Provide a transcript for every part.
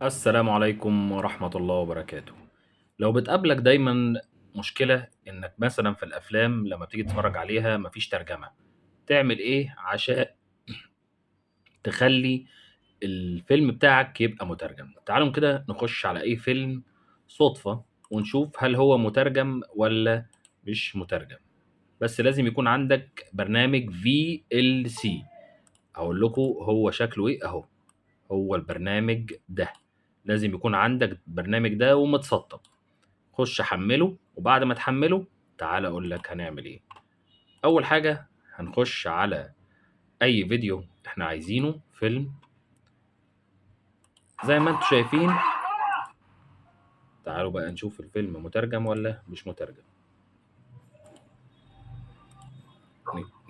السلام عليكم ورحمة الله وبركاته. لو بتقابلك دايمًا مشكلة إنك مثلًا في الأفلام لمّا بتيجي تتفرّج عليها ما فيش ترجمة، تعمل إيه عشان تخلّي الفيلم بتاعك يبقى مترجم؟ تعالوا كده نخش على أي فيلم صُدفة ونشوف هل هو مترجم والّا مش مترجم. بس لازم يكون عندك برنامج VLC. هاقول لكم هو شكله إيه أهو، هو البرنامج ده، لازم يكون عندك البرنامج ده ومتسطب. خش حمّله، وبعد ما تحمّله تعالَ أقول لك هنعمل إيه. أول حاجة هنخش على أي فيديو إحنا عايزينه، فيلم. زي ما أنتم شايفين. تعالوا بقى نشوف الفيلم مترجم والّا مش مترجم.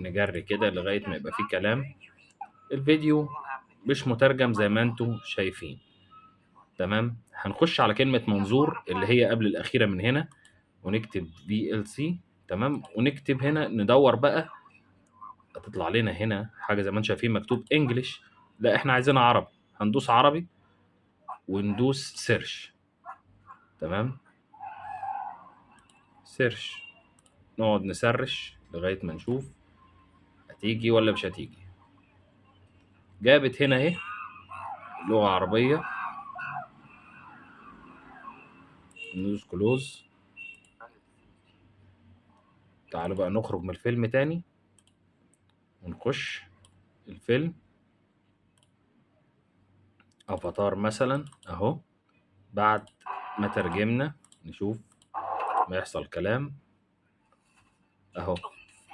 نجري كده لغاية ما يبقى في كلام. الفيديو مش مترجم زي ما أنتم شايفين. تمام؟ هنخش على كلمة منظور اللي هي قبل الأخيرة من هنا، ونكتب VLC. تمام؟ ونكتب هنا ندوّر بقى، هتطلع لنا هنا حاجة زي ما أنتم شايفين مكتوب English، لأ إحنا عايزينها عربي، هندوس عربي وندوس search. تمام؟ search، نقعد نسرِّش لغاية ما نشوف هتيجي والّا مش هتيجي. جابت هنا أهي لغة عربية. ندوس close. تعالوا بقى نخرج من الفيلم تاني ونخش الفيلم افاتار مثلا اهو. بعد ما ترجمنا نشوف ما يحصل كلام اهو،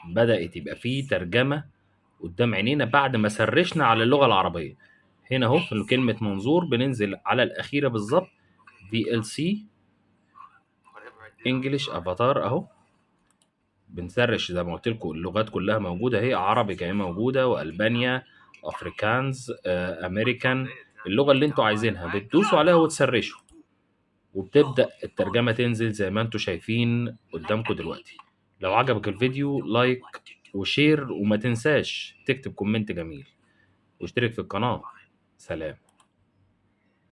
بدأت يبقى فيه ترجمة قدام عينينا بعد ما سرشنا على اللغة العربية. هنا اهو في كلمة منظور بننزل على الأخيرة بالظبط VLC English افاتار اهو، بنسرش زي ما قلت لكم اللغات كلها موجودة اهي، عربي كمان موجودة، وألبانيا، افريكانز، امريكان، اللغة اللي انتوا عايزينها بتدوسوا عليها وتسرشوا، وبتبدأ الترجمة تنزل زي ما انتوا شايفين قدامكم دلوقتي. لو عجبك الفيديو like و share، وما تنساش تكتب comment جميل، واشترك في القناة. سلام.